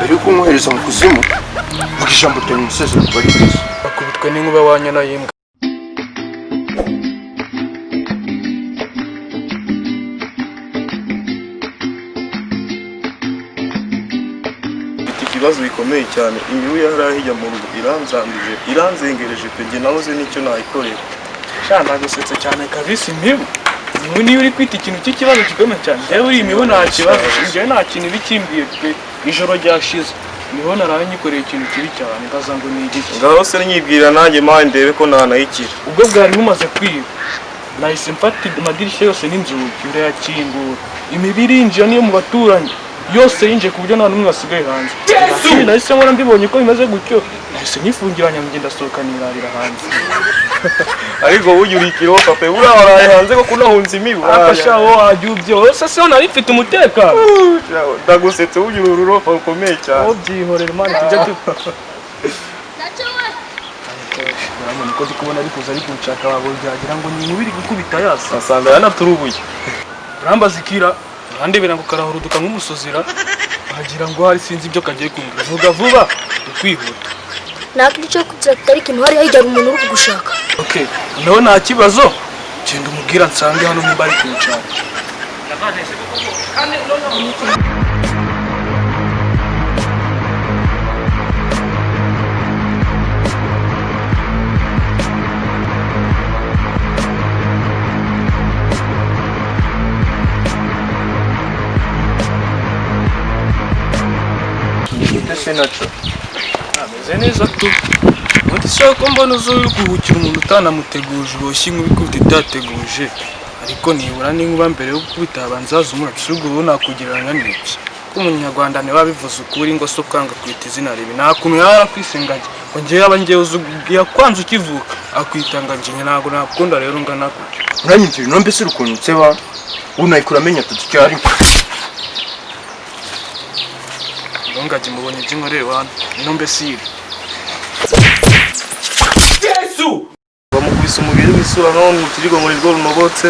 Mbere yuko umwohereza mu kuzimu, vuga ijambo ryawe mu isezerano bari ku isi. Bakubitwe n'inkuba wanyana y'imbwa. Mfite ikibazo gikomeye cyane. Imibu yari mu rugo iranzambije, iranzengereje pe, njye nabuze n'icyo nayikorera. Sha, ndagusetse cyane kabisa. Imibu, imibu niyo uri kwita ikintu cy'ikibazo gikomeye cyane? Njyewe uri imibu nta kibazo, njyewe nta kintu iba ikimbwiye pe. Ijoro ryashize niho naraye nyikoreye ikintu kibi cyane, mbaza ngo ni igiki. Ngaho se nyibwira nanjye mpaye ndebe ko nanayikira. Ubwo bwari bumaze kwiba, nahise mfata amadirishya yose n'inzugi ndayakingura, imibu irinjira, niyo mu baturanyi yose yinjiye ku buryo nta n'umwe wasigaye hanze. Ikindi nahise nkora, mbibonye ko bimeze gutyo, nahise nyifungiranya ngenda ndasohoka nirarira hanze. Ariko burya uri ikirofa pe, buriya waraye hanze ko kunahunze imibu. Afasha wowe wajya ubyose se nari mfite umutekano. Ndagusetse, burya uri ururofa rukomeye cyane. Wowe byihorera Imana tujya tu urabona ko ndi kubona ari kuza ari kunshaka, wabonye wagira ngo ni inkuba iri gukubita yasa. Asanga yanaturubuye. Urambaza ikira urandebera ngo karahuruduka nk'umusozera, wagira ngo hari sinzi ibyo kagiye kumbwira. Vuga vuba ukwihuta. Nta cyo kugira kitari ikintu, hariya hirya hari umuntu uri kugushaka. Okay, nawe nta kibazo, genda umubwira nsange hano nimba ari kunshaka. Ute se naco? Ameze neza tu. Ubundi se ko mbona uzi uri guhukira umuntu utanamuteguje, uboshye inkuru ikubita itateguje, ariko nibura n'inkuba mbere yo gukubita habanza haza umurabyo. Ubwo ubu nakugereranya n'iki? Ko umunyarwanda niba bivuze ukuri ngo se ukanga kwita izina ribi, nta kuntu yaba yarakwisenganye ngo njyewe yaba njyewe uzi yakwanze ukivuka akwita ngo njye ntabwo nakunda rero ngana gutyo. Uranyumvira no mbese ukuntu nseba unayikura amenya atatu cyari. Ntungajye mubonye ibyo nkoreye hano ino mbesire. Bamukubise umubiri w'isura none urutirigongo ngo nirwo runobotse.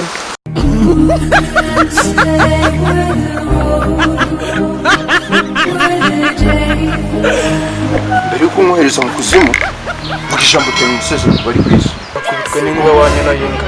Mbere yuko umwohereza mu kuzimu, vuga ijambo ryawe mu isezerano bari ku isi. Bakubitwe n'inkuba wanyana y'imbwa.